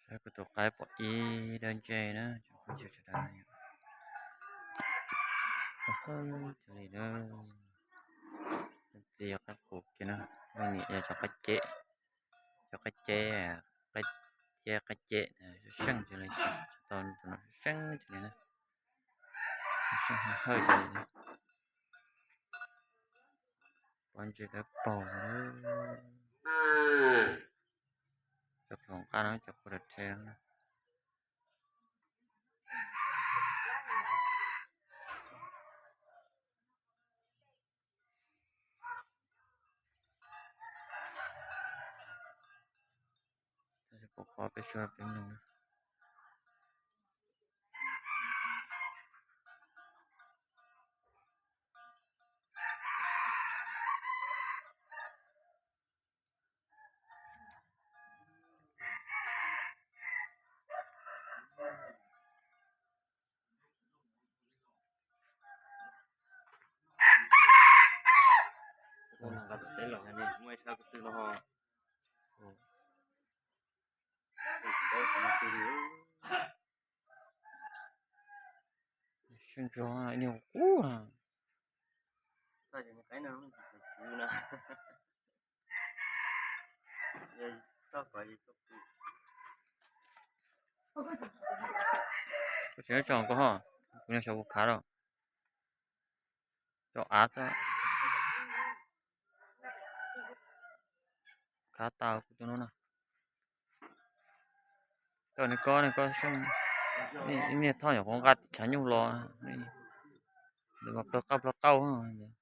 Kuv tus qaib pom ib dab ntse na, tsoom phooj ywg sawv daws. Hawb hawb li na, txiv qaib qus kiag na, leej niam yog cov qaib cem, cov qaib cem, qaib cem, qaib cem seej li, tau tus no seej li na, seej hawb hawb li. Pob ntseg dawb paug. Cov hluas nqaj no cov kua dawb rhe. Tab sis pom qhov peb suab peb mloog. Sib ntso ib niag qub. Kuv tsis tso koj ho, kuv nyob saum kuv khav lawm. Cov av xwb. Khav tas kuv tus no na. Koj niag koj niag koj seej, ib niag thoj nyuam qhuav nqa tshav nyuj los, nws mas plaws qauj plaws qauj.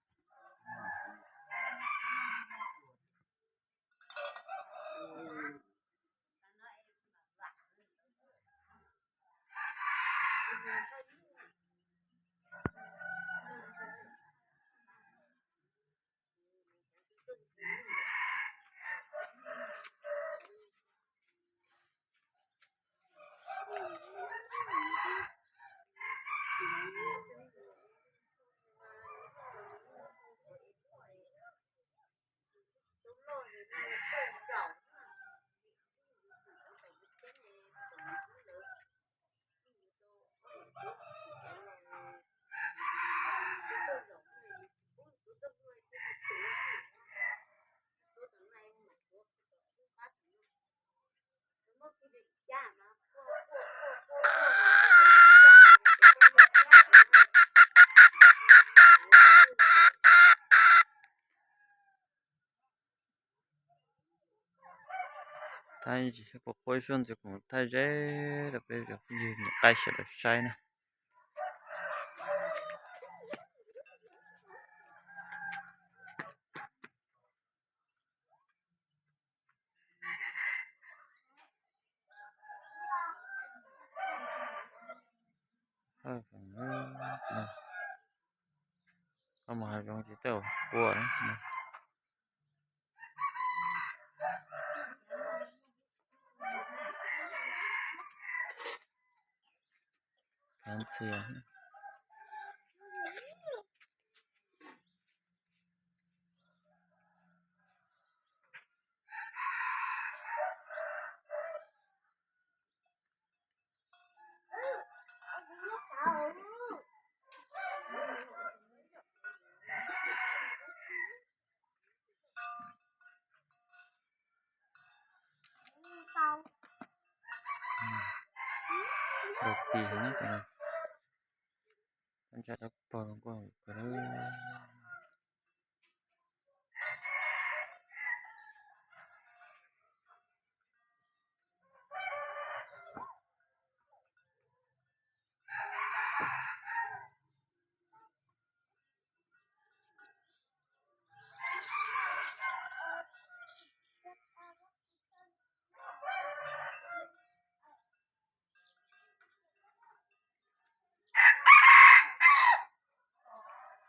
Thaij ntsis saib puas quaj ib suab ntxiv kuv thaij ze rau peb cov phooj ywg niam qaib sawv daws saib na. Koj mus hav zoov ces tej zaum quaj na. Kav ntxhias. Rau tis heev na, ntsa dawb paug koj kawg.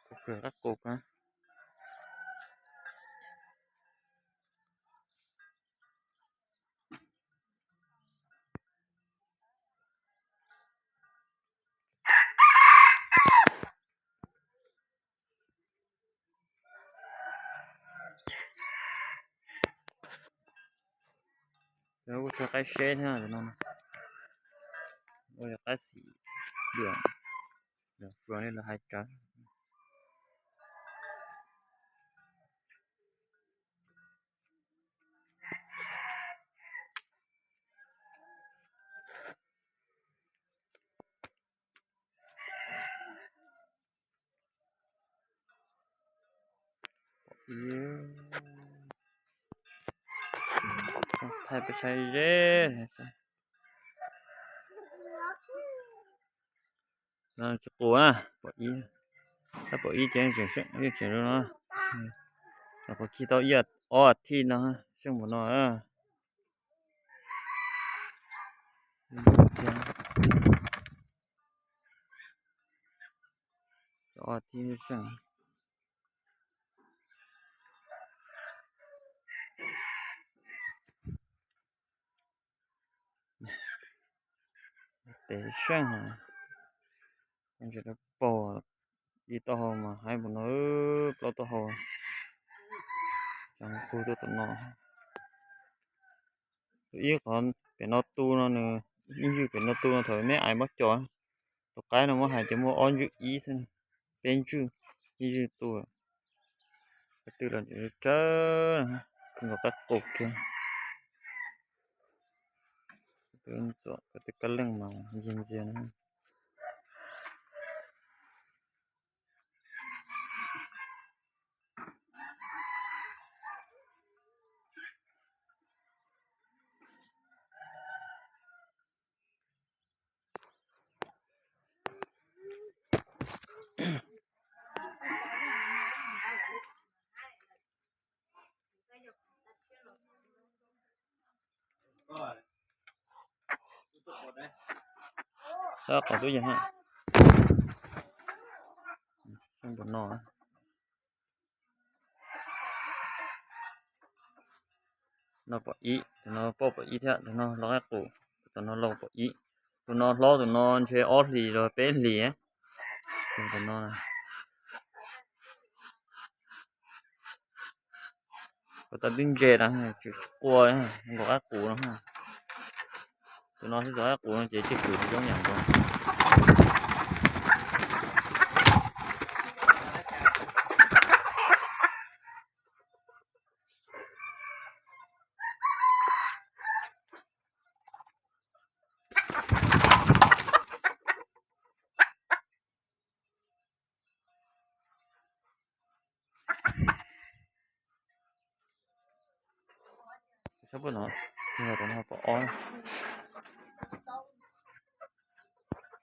Kuv kawg qab qus kawg. Kuv tsis qaib seb thiab tus no. ua yog qab xim dua, los hais tsawv. Thaij peb saib ze. No tsis qus na, pom ib, tab pom ib ces yeej tseem zoo no. Qhov khi tau ib ob as thiv no, seej npaum no. Ob as thiv seej. Tes seej, ntses dawb paug, ib taub hau mas haib npaum no, plaub taub hau, cov qug tuaj tom no. Tus ib qhov pem no tu no nws, ib ntswj pem no tu no thaum neb ais mob co. Tus qaib no muab hais tias muaj ob ntswj ib xwb, peb ntswj, ib ntswj tu. Qhov twg los tsawg, nkaus qab qus kiag. Qhov twg kab leej mas ntxiag ntxiag na. Sab qhov tub yog, npaum no. No pom ib, tus no pom ib thiab, tus no los qaib qus, tus no laus pom ib. Tus no hlob, tus no ntshe ob hlis los peb hlis. Tus no, ua tau tib ntses na, tsis qua, nkaus qaib qus no. Tus no xwb, tus qaib qus no ces ceg kws tsis zoo yam nkaus. Sab pem no, tom no pom ob na.